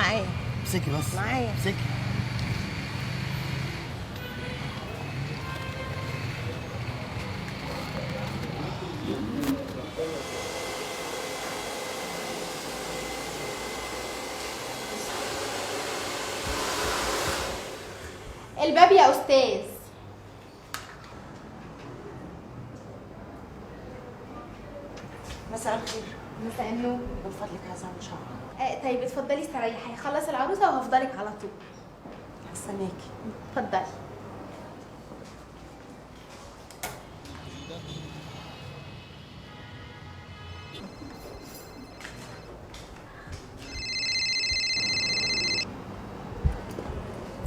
معايا. امسكي بس. معايا. امسكي. الباب يا استاذ. مساء الخير. مساء النور. من فضلك عايزه اعمل شعر. طيب اتفضلي استريحي، هخلص العروسة وهفضلك على طول. هستناكي. اتفضلي.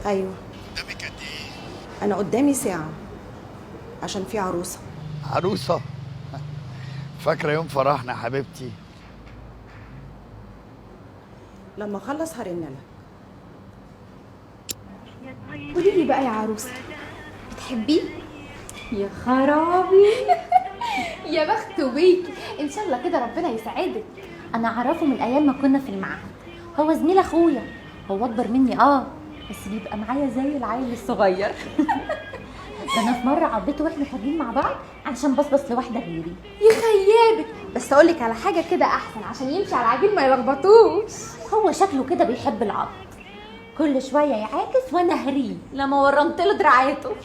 ايوه. قدامك قد ايه؟ انا قدامي ساعة عشان في عروسه. عروسه؟ فاكره يوم فرحنا يا حبيبتي؟ لما اخلص هرن لك. قولي لي بقى يا عروسه، بتحبيه؟ يا خرابي. يا بخت بيكي، ان شاء الله كده ربنا يسعدك. انا اعرفه من ايام ما كنا في المعهد، هو زميل اخويا، هو اكبر مني بس بيبقى معايا زي العيل الصغير. ده انا في مرة عضيته واحنا خارجين مع بعض علشان بصبص لواحدة غيري. يا خيابك. بس اقول لك على حاجة كده احسن، عشان يمشي على العجين ما يلخبطوش. هو شكله كده بيحب العض، كل شوية يعاكس وانا هريه لما ورمت له دراعاته.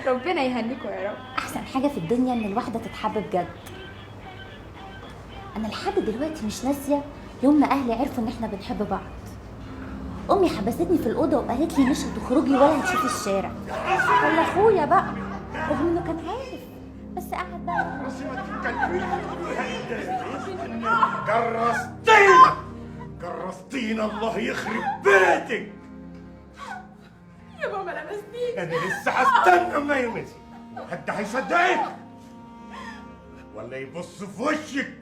ربنا يهنيكوا يا رب. احسن حاجة في الدنيا ان الواحدة تتحب بجد. انا لحد دلوقتي مش ناسيه يوم ما اهلي عرفوا ان احنا بنحب بعض. امي حبستني في الاوضة وقالت لي مش هتخرجي ولا هتشوفي الشارع. ولا اخويا بقى، رغم انه كان عارف بس قعد بقى. جرستينا جرستينا، الله يخرب بيتك يا بابا. لمستيني. انا لسه هستنى ما يلمسك، حد هيصدقك ولا يبص في وشك؟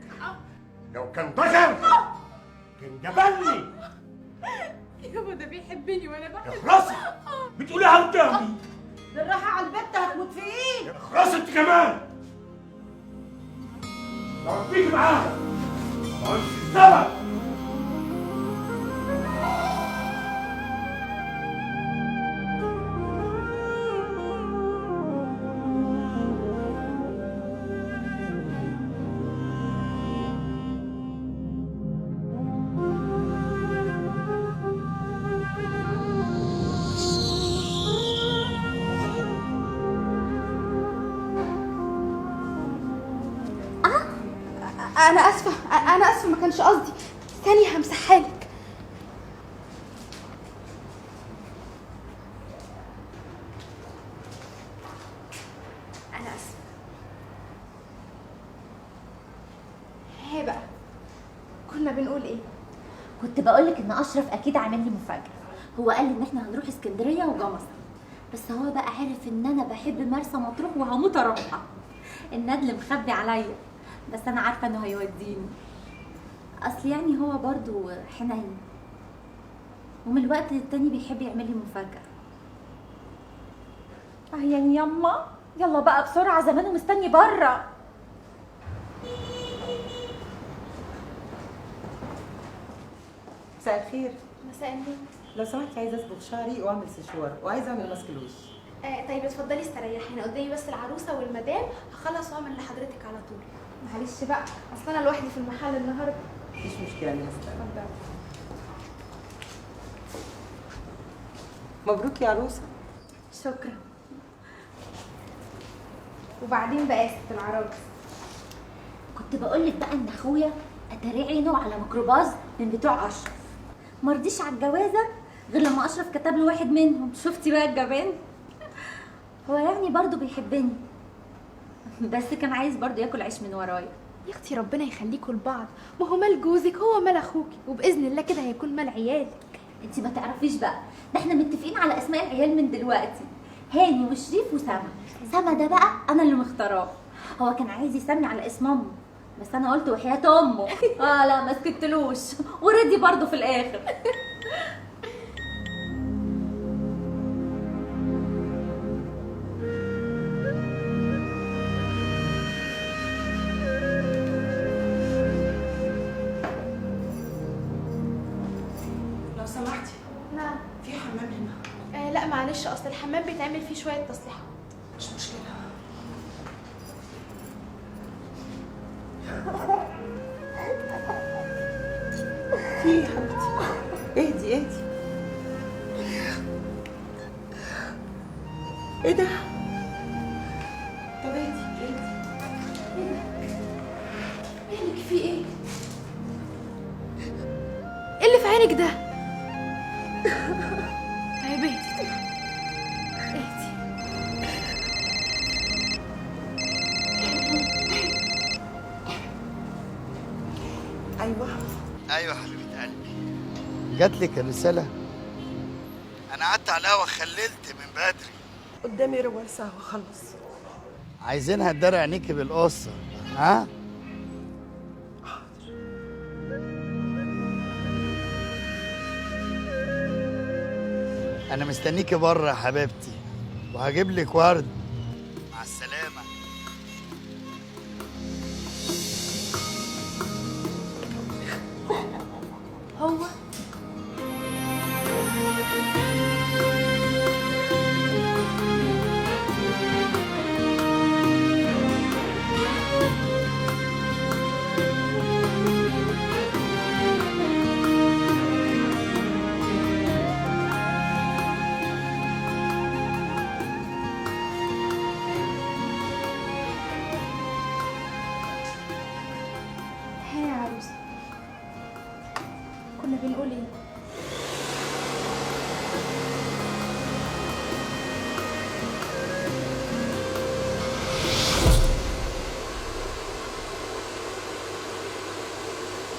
لو كان بشر كان جبلني. يابا ده بيحبني وانا بحبه. اخرسي، بتقوليها قدامي. بالراحة على البت هتموت في ايه؟ اخرسي انت كمان. ربيك معاها، ما انت السبب. انا اسفه، انا اسفه، ما كانش قصدي. ثانية همسحها لك. انا اسفه. هي بقى كنا بنقول ايه؟ كنت بقولك ان اشرف اكيد عامل لي مفاجاة. هو قال لي ان احنا هنروح اسكندرية وجمصه، بس هو بقى عارف ان انا بحب مرسى مطروح وهموت اروحها. الندل مخبي عليا، بس انا عارفه انه هيوديني. اصل يعني هو برضو حنين، ومن الوقت للتاني بيحب يعمل لي مفاجاة. يعني يما يلا بقى بسرعة، زمانه مستني بره. مساء الخير. مساء النور. لو سمحتي عايزه اصبغ شعري واعمل سشوار وعايزه اعمل ماسك الوش. طيب اتفضلي استريحي، انا قدامي بس العروسة والمدام، هخلص واعمل لحضرتك على طول. معلش بقى، اصل انا لوحدي في المحل النهارده. مفيش مشكلة، انا هستنى. اتفضلي. مبروك يا عروسه. شكرا. وبعدين بقى يا ست العرايس، كنت بقول لك بقى ان اخويا اتاري عينه على ميكروباص من بتوع اشرف، ما رضيش على الجوازه غير لما اشرف كتب له واحد منهم. شفتي بقى الجبان؟ هو يعني برضه بيحبني، بس كان عايز برضه ياكل عيش من ورايا. يا اختي ربنا يخليكوا لبعض، ما هو مال جوزك هو مال اخوكي، وباذن الله كده هيكون مال عيالك. انت ما تعرفيش بقى، ده احنا متفقين على اسماء العيال من دلوقتي، هاني وشريف وسما. سما ده بقى انا اللي مختاراه، هو كان عايز يسمي على اسم امه، بس انا قلت وحياة امه. لا ما سكتلوش، ورضي برضه في الاخر. لو سمحتي. نعم. في حمام هنا؟ لا معلش، اصل الحمام بيتعمل فيه شوية تصليحات. مش مشكلة. في ايه يا حبيبتي؟ اهدي اهدي. ايه ده؟ طب اهدي اهدي. ايه ده؟ مالك في ايه؟ ايه اللي في عينك ده؟ طيب اهدي اهدي. ايوه ايوه حبيبه قلبي، جات لك الرسالة؟ انا قعدت على القهوة خللت من بدري. قدامي ربع ساعة وخلص. عايزينها تداري عينيكي بالقصة. ها؟ حاضر. انا مستنيكي بره يا حبيبتي، وهجيب لك ورد. مع السلامة. هو ها يا عروسة، كنا بنقول ايه؟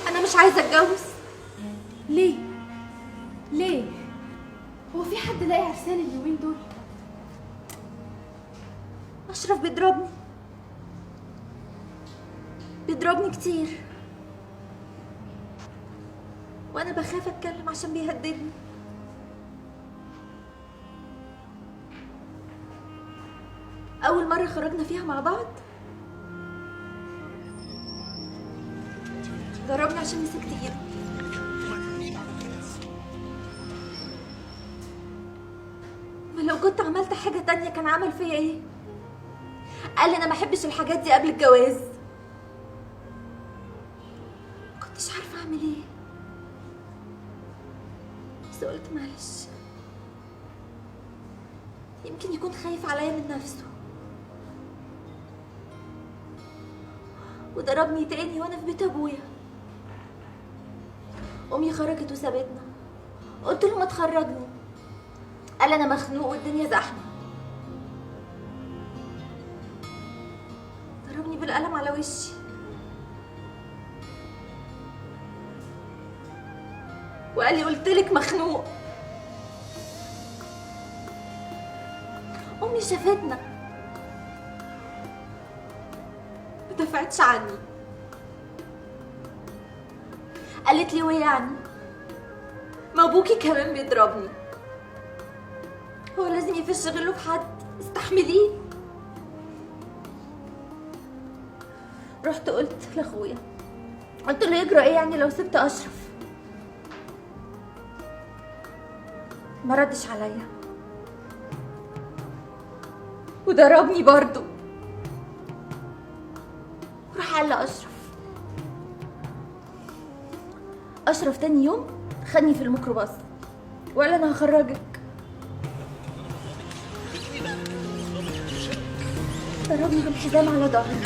انا مش عايزه اتجوز. ليه؟ ليه؟ هو في حد لاقي عرسان اليومين دول؟ اشرف بيضربني، بيضربني كتير، وانا بخاف اتكلم عشان بيهددني. اول مرة خرجنا فيها مع بعض ضربني عشان مسكت ايده. ما لو كنت عملت حاجة تانية كان عمل فيا ايه؟ قال لي انا ما احبش الحاجات دي قبل الجواز. ما كنتش عارفه اعمل ايه، بس قلت معلش يمكن يكون خايف عليا من نفسه. وضربني تاني وانا في بيت ابويا. امي خرجت وسابتنا. قلت له ما تخرجني، قال انا مخنوق والدنيا زحمة. ضربني بالقلم على وشي. وقال لي قلتلك مخنوق. امي شافتنا ما دفعتش عني. قالت لي ويعني ما ابوكي كمان بيضربني، هو لازم يفش غله في حد، استحمليه. رحت قلت لاخويا، قلت له يجرى ايه يعني لو سبت اشرف؟ ما ردش عليا وضربني برضو. وراح قال لاشرف. اشرف تاني يوم خدني في الميكروباص وقال انا هخرجك. ضربني بالحزام على ظهري.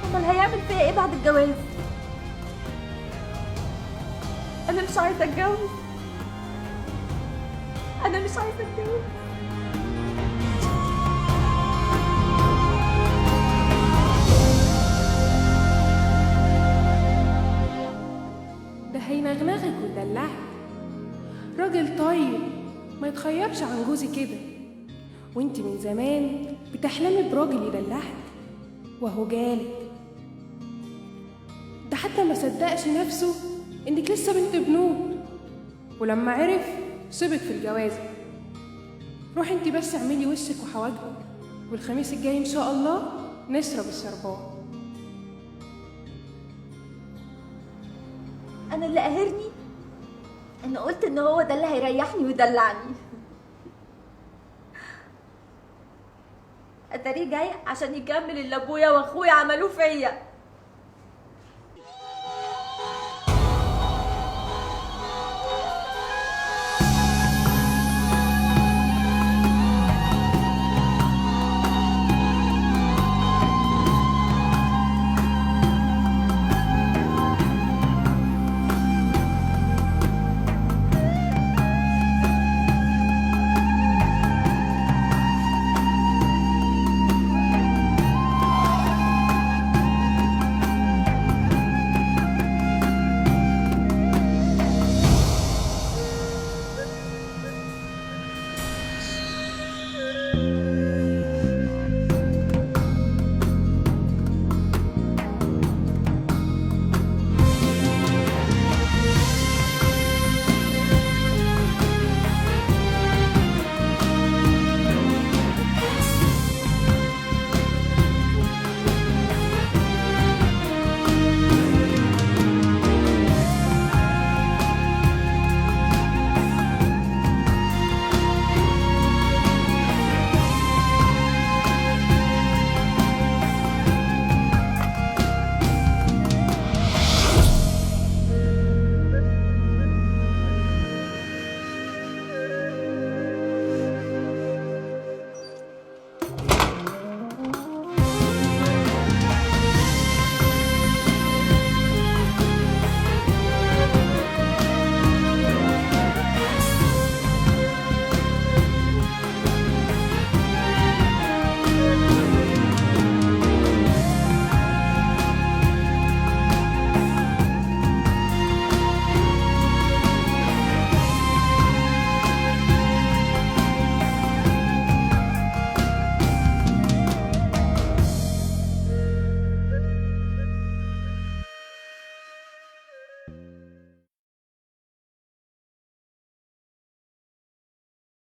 امال هيعمل فيا ايه بعد الجواز؟ انا مش عايزه اتجوز، انا مش عايزه اتجوز. ده هينغنغك ويدلعك، راجل طيب ما يتخيرش عن جوزي كده. وانت من زمان بتحلمي براجل يدلعك وهو جالك. ده حتى ما صدقش نفسه انك لسه بنت بنوك. ولما عرف سبك في الجوازة. روحي انت بس اعملي وشك وحواجبك، والخميس الجاي ان شاء الله نشرب الشربات. انا اللي قاهرني ان قلت ان هو ده اللي هيريحني ويدلعني. اتاريه جاي عشان يكمل اللي ابويا واخويا عملوه فيا.